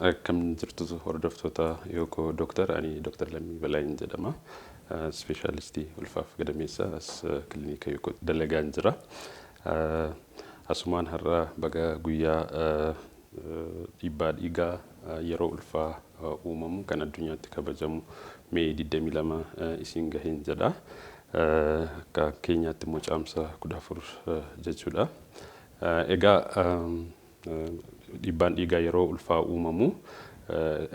Akkam jirtu hordoftoota Yookoo Dooktar, ani Dooktar Lammii Balaayin jedhama. Ispeeshaalistii ulfaaf gadameessa as kilinika Yookoo dalagaan jira. Asumaan har'a baga guyyaa dhiibbaa dhiigaa yeroo ulfaa uumamu kan addunyaatti kabajamu May 22 isin gaheen jedha. Akka keenyaatti immoo Caamsa 14 jechuudha. Egaa dhiibbaan dhiigaa yeroo ulfaa uumamu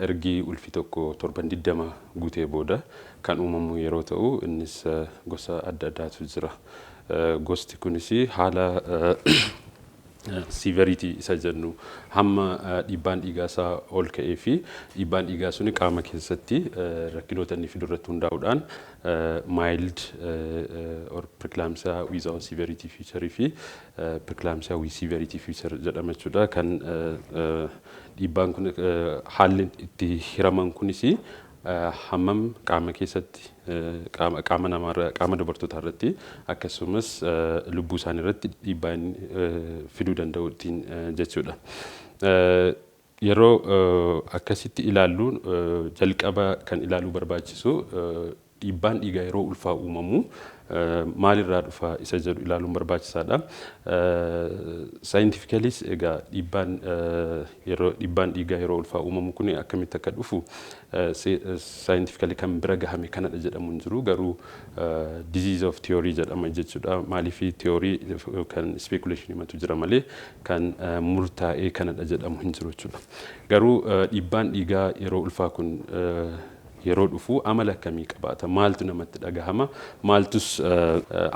ergi ulfi tokko torban 20 guutee booda kan uumamu yeroo ta'u, innis gosa adda addaatu jira. Gosti kunis haala severity isa jennu, hamma dhiibbaan dhiigaa isaa ol ka'ee fi dhiibbaan dhiigaa suni qaama keessatti rakkinoota inni fidu irratti hundaa'uudhaan mild or preeclampsia without severity feature fi preeclampsia with severity feature jedhama jechuudha. Kan dhiibbaan kun haalli itti hiraman kunis hammam qaama keessatti, qaama namaa, qaama dubartootaa irratti, akkasumas lubbuu isaanii irratti dhiibbaa inni fiduu danda'u ittiin jechuudha. Yeroo akkasitti ilaallu, jalqaba kan ilaaluu barbaachisu dhiibbaan dhiigaa yeroo ulfaa uumamu maalirraa dhufa isa jedhu ilaaluun barbaachisaadha. Scientifically s egaa dhiibbaan dhiigaa yeroo ulfaa uumamu kun akkamitti akka dhufu scientifically kan bira gahame kanadha jedhamu hin jiru, garuu disease of theory jedhama jechuudha. Maaliif theory kan speculation himatu jira malee kan murtaa'ee kanadha jedhamu hin jiru jechuudha. Garuu dhiibbaan dhiigaa yeroo ulfaa kun yeroo dhufu amala akkamii qabaata? Maaltu namatti dhagahama? Maaltus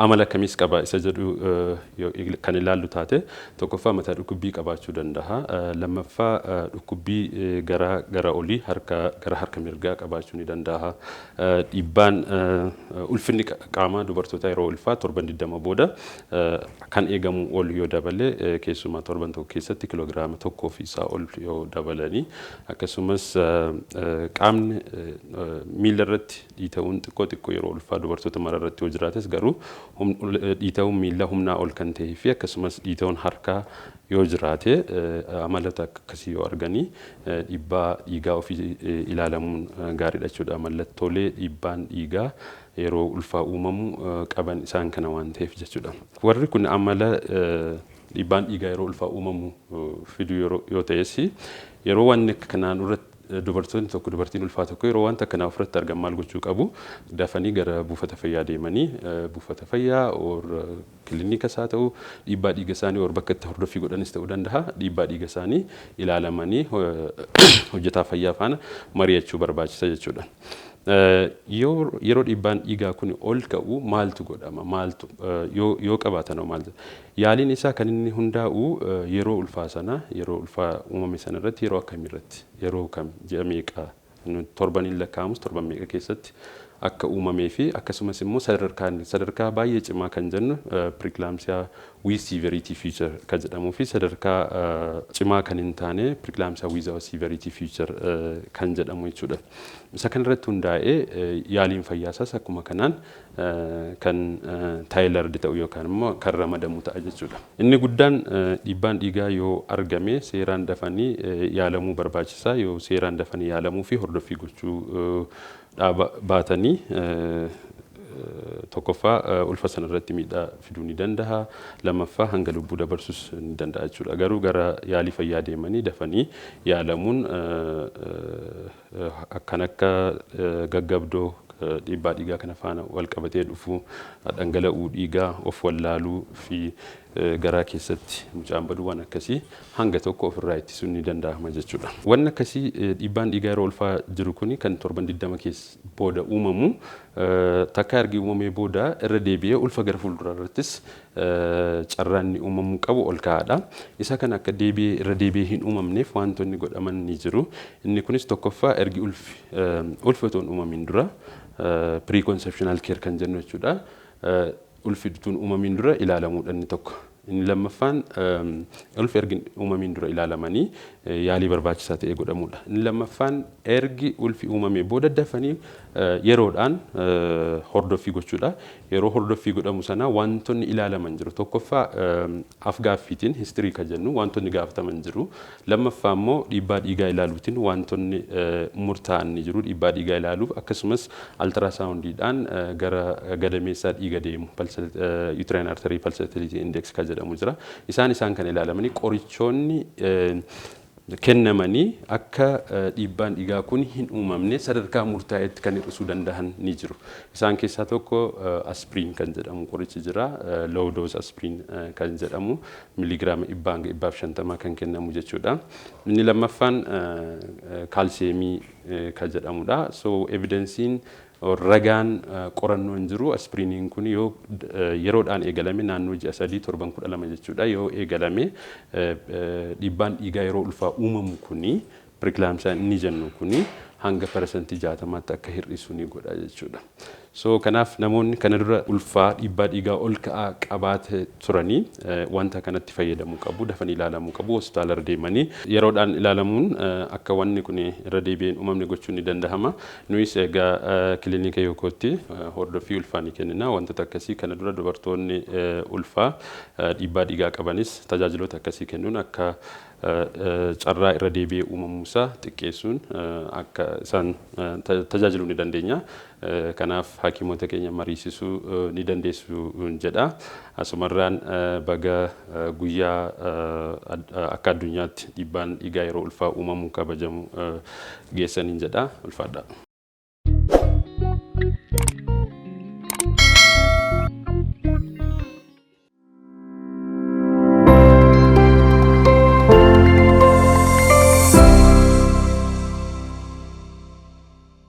amala akkamiis qaba isa jedhu kan ilaallu taate, tokkoffaa mataa dhukkubbii qabaachuu danda'a. Lammaffaa dhukkubbii gara gara olii, harka gara harka mirgaa qabaachuu ni danda'a. Dhiibbaan ulfinni qaamaa dubartoota yeroo ulfaa torban 20 booda kan eegamu ol yoo dabale, keessumaa torban 1 keessatti kiloogiraama 1 fi isaa ol yoo dabalanii, akkasumas qaamni miila irratti dhiita'uun xiqqoo xiqqoo yeroo ulfaa dubartoota mara irratti yoo jiraates, garuu dhiita'uun miila humnaa ol kan ta'ee fi akkasumas dhiita'uun harkaa yoo jiraate, amaloota akkasii yoo arganii dhiibbaa dhiigaa ofii ilaalamuun gaariidha jechuudha. Mallattoolee dhiibbaan dhiigaa yeroo ulfaa uumamu qaban isaan kana waan ta'eef jechuudha. Warri kun amala dhiibbaan dhiigaa yeroo ulfaa uumamu fidu yoo ta'es, yeroo wanni akka kanaan irratti dubartoonni tokko, dubartiin ulfaa tokko yeroo wanta akkanaa ofirratti argan maal gochuu qabu? Dafanii gara buufata fayyaa deemanii, buufata fayyaa or kiliinikas haa ta'u, dhiibbaa dhiiga isaanii or bakka itti hordoffii godhanis ta'uu danda'a, dhiibbaa dhiiga isaanii ilaalamanii hojjetaa fayyaa faana mari'achuu barbaachisa jechuudha. Yeroo dhiibbaan dhiigaa kun ol ka'u maaltu godhama? Maaltu yoo qabaatan maaltu? Yaaliin isaa kan inni hundaa'u yeroo ulfaa sana, yeroo ulfaa uumame sana irratti, yeroo akkamii irratti, yeroo kam, ji'a meeqa, torbaniin lakkaa'amus torban meeqa keessatti akka uumamee fi akkasumas immoo sadarkaa baay'ee cimaa kan jennu preeclampsia with severity feature kan jedhamuu fi sadarkaa cimaa kan hin taane preeclampsia without severity feature kan jedhamu jechuudha. Isa kanarratti hundaa'ee yaaliin fayyaasaas akkuma kanaan kan tailored ta'u yookaan immoo kan ramadamu ta'a jechuudha. Inni guddaan dhiibbaan dhiigaa yoo argame seeraan dafanii yaalamuu barbaachisaa. Yoo seeraan dafanii yaalamuu fi hordoffii gochuu dhaaba baatanii, tokkoffaa ulfa sana irratti miidhaa fiduu ni danda'a. Lammaffaa hanga lubbuu dabarsus ni danda'a jechuudha. Garuu gara yaalii fayyaa deemanii dafanii yaalamuun kan akka gaggabdoo dhiibbaa dhiigaa kana faana wal qabatee dhufu, dhangala'uu dhiigaa, of wallaaluu fi garaa keessatti mucaan baduu, waan akkasii hanga tokko ofirraa ittisuun ni danda'ama jechuudha. Wanni akkasii dhiibbaan dhiigaa yeroo ulfaa jiru kuni kan torban 20 keessa booda uumamu, takka ergi uumamee booda irra deebi'ee ulfa gara fuulduraa irrattis carraan inni uumamuu qabu ol ka'aadha. Isa kana akka deebi'ee irra deebi'ee hin uumamneef wantoonni godhaman ni jiru. Inni kunis tokkoffaa ergi ulfi otoo hin uumamin dura, preconceptional care kan jennu jechuudha. Ulfi utuu hin uumamin dura ilaalamuudha inni tokko. Inni lammaffaan ulfi ergi uumamiin dura ilaalamanii yaalii barbaachisaa ta'e godhamudha. Inni lammaffaan ergi ulfi uumamee booda dafanii yeroodhaan hordoffii gochuudha. Yeroo hordoffii godhamu sana wantoonni ilaalaman jiru. Tokkoffaa afgaaffiitiin, history kan jennu, wantoonni gaafataman jiru. Lammaffaa immoo dhiibbaa dhiigaa ilaaluutiin wantoonni murtaa'an ni jiru. Dhiibbaa dhiigaa ilaaluuf akkasumas ultrasoundiidhaan gara gadameessaa dhiiga deemu, uterine artery pulsatility index kan jedhamu jira. Isaan kan ilaalamanii qorichoonni kennamanii akka dhiibbaan dhiigaa kun hin uumamne sadarkaa murtaa'etti kan hir'isuu danda'an ni jiru. Isaan keessaa tokko aspirin kan jedhamu qorichi jira. Low dose aspirin kan jedhamu miligiraama 100 hanga 150 kan kennamu jechuudha. Inni lammaffaan kaalsiyeemii kan jedhamudha. So evidenceiin, ragaan qorannoon jiru, aspiriiniin kun yoo yeroodhaan eegalame, naannoo ji'a 3, torban 12 jechuudha, yoo eegalame dhiibbaan dhiigaa yeroo ulfaa uumamu kuni, preeclampsia inni jennu kuni, hanga 60%tti akka hir'isu ni godha jechuudha. So kanaaf namoonni kana dura ulfaa dhiibbaa dhiigaa ol ka'aa qabaate turanii wanta kanatti fayyadamuu qabu, dafanii ilaalamuu qabu, hospitaala irra deemanii yeroodhaan ilaalamuun akka wanni kun irra deebi'een uumamne gochuun ni danda'ama. Nuyis egaa kilinika Yookootti hordoffii ulfaa ni kennina. Wantoota akkasii kana dura dubartoonni ulfaa dhiibbaa dhiigaa qabanis tajaajiloota akkasii kennuun akka carraa irra deebi'ee uumamuusaa xiqqeessuun akka isaan tajaajiluu ni dandeenya. Kanaaf hakiimota keenya mariisisuu ni dandeessu jedha. Asumarraan baga guyyaa akka addunyaatti dhiibbaan dhiigaa yeroo ulfaa uumamu kabajamu geessaniin jedha. Ulfaadha.